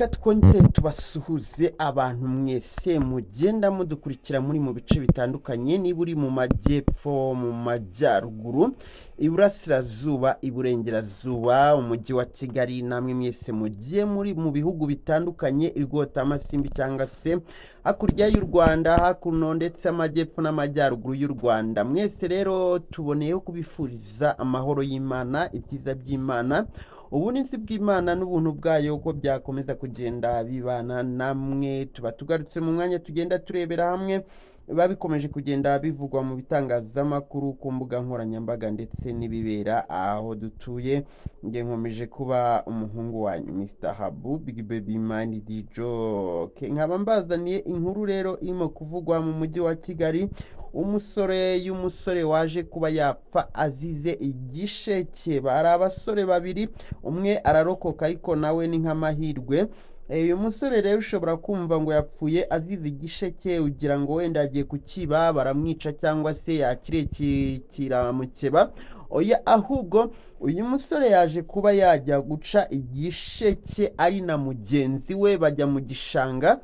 Reka twongere tubasuhuze abantu mwese mugenda mudukurikira muri mu bice bitandukanye, niba uri mu majyepfo, mu majyaruguru, iburasirazuba, iburengerazuba, umujyi wa Kigali, namwe mwese mugiye muri mu bihugu bitandukanye, irwotamasimbi cyangwa se hakurya y'u Rwanda, hakuno ndetse amajyepfo n'amajyaruguru y'u Rwanda. Mwese rero tuboneyeho kubifuriza amahoro y'Imana, ibyiza by'Imana, uburinzi bw'Imana n'ubuntu bwayo uko byakomeza kugenda bibana namwe. Tuba tugarutse mu mwanya tugenda turebera hamwe biba bikomeje kugenda bivugwa mu bitangazamakuru, ku mbuga nkoranyambaga ndetse n'ibibera aho dutuye. Njye nkomeje kuba umuhungu wanyu Mr Habu Big Baby Mind Joke, nkaba mbazaniye inkuru rero irimo kuvugwa mu mujyi wa Kigali, umusore y'umusore waje kuba yapfa azize igisheke. Bari abasore babiri, umwe ararokoka ariko nawe ni nk'amahirwe. Uyu musore rero ushobora kumva ngo yapfuye azize igisheke, ugira ngo wenda agiye kukiba baramwica cyangwa se yakiriye kiramukeba. Oya, ahubwo uyu musore yaje kuba yajya guca igisheke ari na mugenzi we, bajya mu gishanga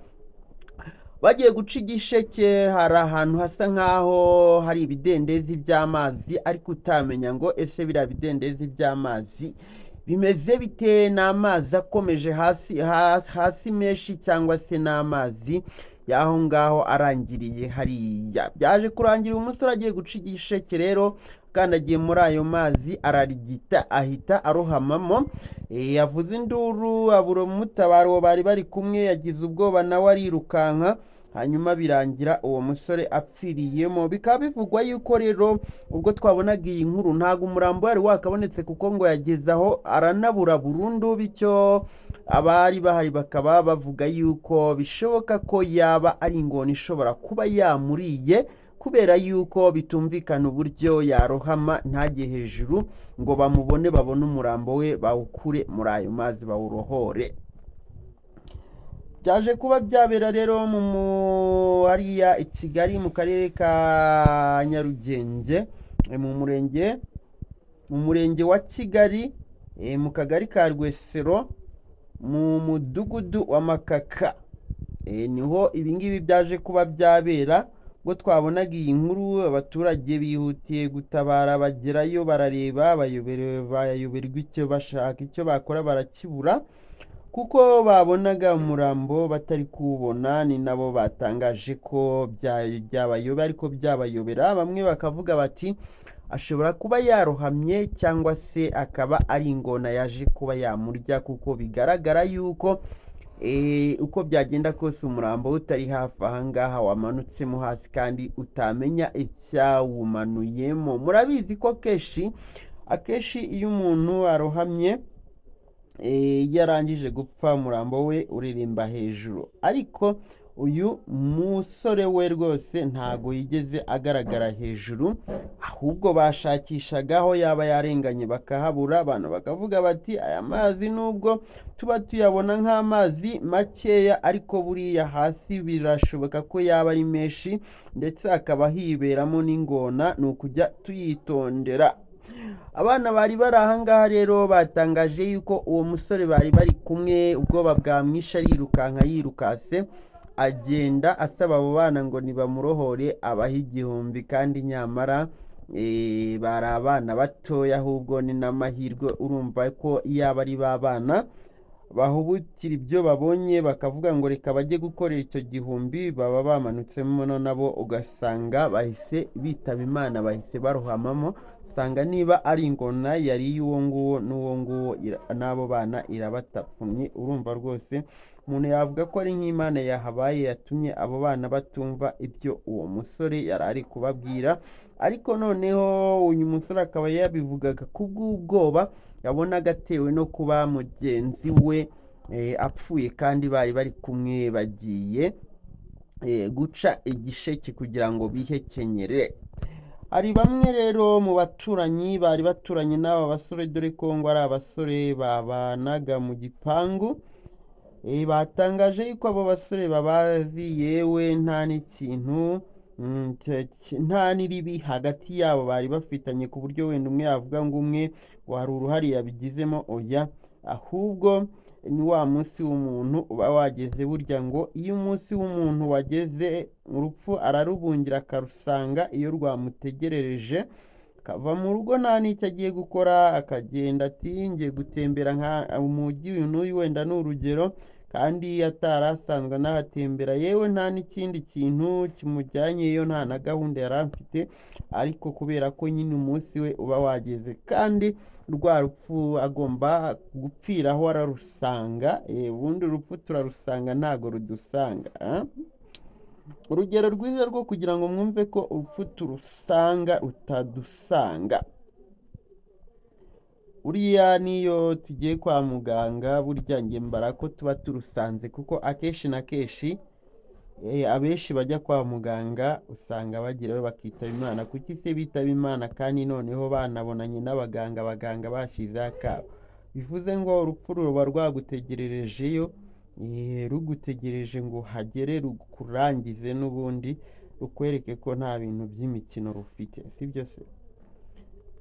bagiye guca igisheke. Hari ahantu hasa nk'aho hari ibidendezi by'amazi, ariko utamenya ngo ese biriya bidendezi by'amazi bimeze bite? Ni amazi akomeje hasi hasi menshi cyangwa se ni amazi y'aho ngaho arangiriye hariya? Byaje kurangira umusore agiye guca igisheke rero akandagiye muri ayo mazi ararigita, ahita arohamamo. Yavuze induru abura umutabaro, uwo bari bari kumwe yagize ubwoba nawe arirukanka, hanyuma birangira uwo musore apfiriyemo. Bikaba bivugwa yuko rero ubwo twabonaga iyi nkuru ntabwo umurambo wari wakabonetse, kuko ngo yageze aho aranabura burundu, bityo abari bahari bakaba bavuga yuko bishoboka ko yaba ari ingona ishobora kuba yamuriye, kubera yuko bitumvikana uburyo yarohama ntajye hejuru ngo bamubone, babone umurambo we bawukure muri ayo mazi bawurohore. Byaje kuba byabera rero mu hariya i Kigali mu karere ka Nyarugenge, mu murenge wa Kigali, mu kagari ka Rwesero, mu mudugudu wa Makaka. Niho ibingibi byaje kuba byabera. Ubwo twabonaga iyi nkuru abaturage bihutiye gutabara, bagerayo barareba, bayoberwa icyo bashaka, icyo bakora barakibura, kuko babonaga umurambo batari kuwubona. Ni nabo batangaje ko byabayobera, ariko byabayobera bamwe bakavuga bati ashobora kuba yarohamye cyangwa se akaba ari ingona yaje kuba yamurya, kuko bigaragara yuko uko byagenda kose umurambo utari hafi aha ngaha wamanutsemo hasi kandi utamenya icyawumanuyemo. Murabizi ko kenshi akenshi iyo umuntu arohamye, iyo arangije gupfa umurambo we uririmba hejuru, ariko uyu musore we rwose ntago yigeze agaragara hejuru, ahubwo bashakishaga aho yaba yarenganye bakahabura. Abantu bakavuga bati aya mazi nubwo tuba tuyabona nk'amazi makeya, ariko buriya hasi birashoboka ko yaba ari menshi, ndetse hakaba hiberamo n'ingona, ni ukujya tuyitondera. Abana bari bari aha ngaha rero batangaje yuko uwo musore bari bari kumwe ubwoba bwamwishe arirukanka, yirukase agenda asaba abo bana ngo nibamurohore abahe 1000, kandi nyamara bari abana batoya, ahubwo ni n'amahirwe. Urumva ko yaba ari ba bana bahubukira ibyo babonye bakavuga ngo reka bajye gukorera icyo 1000, baba bamanutsemo nabo ugasanga bahise bitaba Imana, bahise barohamamo. Usanga niba ari ingona yari iy'uwo nguwo n'uwo nguwo n'abo bana irabatapfumye. Urumva rwose umuntu yavuga ko ari nk'Imana yahabaye yatumye abo bana batumva ibyo uwo musore yari ari kubabwira, ariko noneho uyu musore akaba yabivugaga kubw'ubwoba yabonaga atewe no kuba mugenzi we apfuye, kandi bari bari kumwe bagiye guca igisheke kugira ngo bihekenyere. Hari bamwe rero mu baturanyi bari baturanye n'aba basore, dore ko ngo ari abasore babanaga mu gipangu, batangaje yuko abo basore babazi, yewe nta n'ikintu nta n'iribi hagati yabo bari bafitanye, ku buryo wenda umwe yavuga ngo umwe ngo hari uruhare yabigizemo. Oya, ahubwo Ni wa munsi w'umuntu uba wageze. Burya ngo iyo umunsi w'umuntu wageze, urupfu ararubungira akarusanga iyo rwamutegerereje, akava mu rugo nta n'icyo agiye gukora, akagenda ati ngiye gutembera nka umujyi uyu n'uyu, wenda ni urugero, kandi atari asanzwe anahatembera, yewe nta n'ikindi kintu kimujyanyeyo, nta na gahunda yari afite, ariko kubera ko nyine umunsi we uba wageze kandi rwa rupfu agomba gupfiraho ararusanga. Ubundi urupfu turarusanga, ntago rudusanga, ah? Urugero rwiza rwo kugira ngo mwumve ko urupfu turusanga rutadusanga, buriya n'iyo tugiye kwa muganga, burya njye mbara ko tuba turusanze, kuko akenshi na kenshi abenshi bajya kwa muganga usanga bagerayo bakitaba Imana. Kuki se bitaba Imana kandi noneho banabonanye n'abaganga, abaganga bashyizeho akabo? Bivuze ngo urupfu ruba rwagutegererejeyo, rugutegereje ngo hagere rukurangize n'ubundi rukwereke ko nta bintu by'imikino rufite, sibyo se?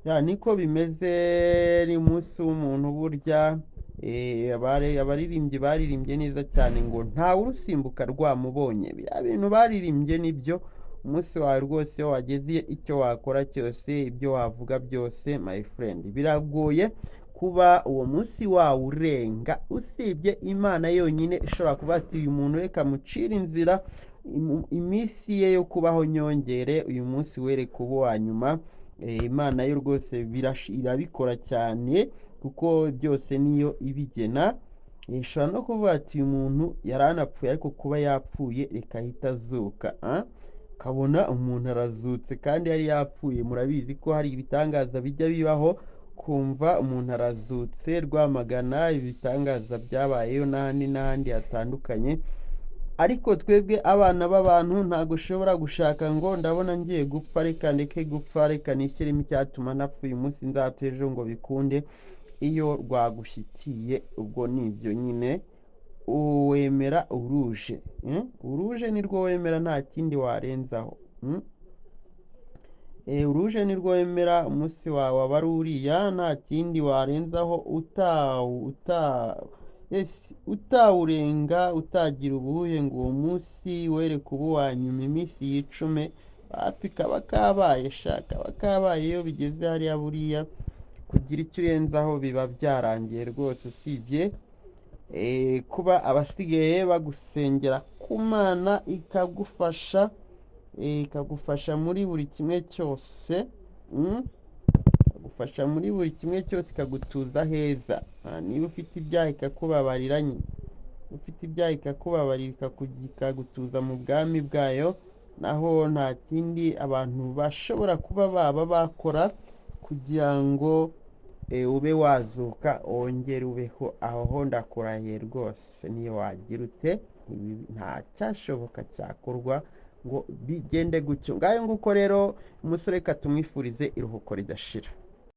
Ya, niko bimeze. Ni umunsi w'umuntu burya. Abaririmbyi baririmbye neza cyane ngo ntawe urusimbuka rwamubonye. Biriya bintu baririmbye nibyo. Umunsi wawe rwose iyo wageze, icyo wakora cyose, ibyo wavuga byose, my friend, biragoye kuba uwo munsi wawurenga, usibye Imana yonyine ishobora kuba ati uyu muntu reka mucire inzira, iminsi ye yo kubaho nyongere, uyu munsi wereke uba uwa nyuma. Imana yo rwose irabikora cyane, kuko byose niyo ibigena. Ishobora no kuvuga ati uyu muntu yari anapfuye, ariko kuba yapfuye reka ahita azuka, ah? Ukabona umuntu arazutse kandi yari yapfuye. Murabizi ko hari ibitangaza bijya bibaho, kumva umuntu arazutse. Rwamagana ibitangaza byabayeyo n'ahandi n'ahandi hatandukanye. Ariko twebwe abana b'abantu ntabwo ushobora gushaka ngo ndabona ngiye gupfa, reka ndeke gupfa, reka nishyiremo icyatuma napfa uyu munsi nzapfa ejo, ngo bikunde. Iyo rwagushyikiye ubwo ni ibyo nyine, wemera uruje, Uruje nirwo wemera, nta kindi warenzaho, Uruje nirwo wemera, umunsi wawe aba ari uriya, nta kindi warenzaho, yes, utawurenga, utagira ubuhuhe ngo uwo munsi wereke uba uwa nyuma, iminsi yicume, wapi, kaba kabaye sha, kaba kabaye. Iyo bigeze hariya, buriya kugira icyo urenzaho biba byarangiye rwose, usibye kuba abasigaye bagusengera ku Mana ikagufasha, ikagufasha muri buri kimwe cyose, Ikagufasha muri buri kimwe cyose, ikagutuza heza. Niba ufite ibyaha ikakubabarira nyine, ufite ibyaha ikakubabarira, ikagutuza mu bwami bwayo. Naho nta kindi abantu bashobora kuba baba bakora kugira ngo ube wazuka wongere ubeho, aho ho ndakurahiye rwose, niyo wagira ute, nta cyashoboka cyakorwa ngo bigende gutyo. Ngayo nguko rero, umusore reka tumwifurize iruhuko ridashira.